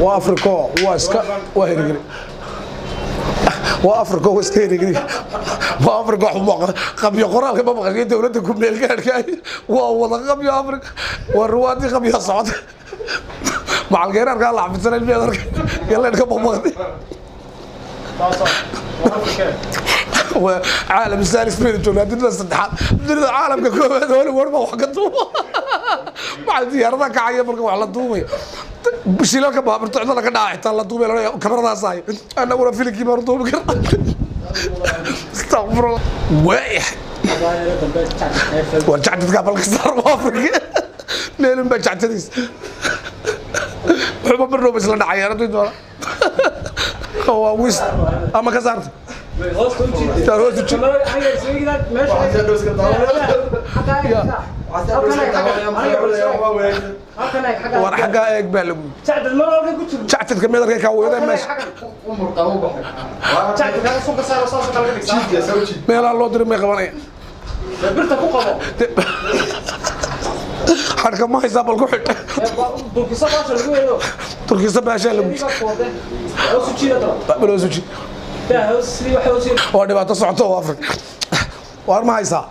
Waa Afriko, waa iska, waa hirigiri. Waa Afriko, waa iska hirigiri. Waa Afrika, wax qabyo qoraalka ma maqashay? Dowladda ku meel gaadhka waa wada qabyo Afrika, waa ruwaadii qabyo socota. Macalgeeraarkaa la xafidsanay miyaad arkay? Yaleedhka baqbaqdi. Waa caalam saalis baynu joognaa, dunida saddexaad, dunida caalamka koowaad. Hollywood baa wax ka duuba, waxaa diyaaradaha kacaya marka wax la duubayo, shilalka baaburta cidla ka dhaca xitaa la duubay, la kamaradaas ahay. Annaguna filinkii baanu duubi karna. Astaqfirullah, waayahay. War jacdadkaa balka saar. Waa Afrika, meelun baa jactadiis wuxuuba marnooba isla dhacayaan haddii doona. Waa wis ama ka saarta. Taa hoos u jiid. War xaggaa eeg baa lagu jactadka meedarka kaa weeda meesha meelaha loo diray may qabanaya. Xadhka ma haysaa? Bal ku xidh turkiisa baashaa lagu baloo soo jiid. Waa dhibaato socoto oo Afrika. Waar ma haysaa?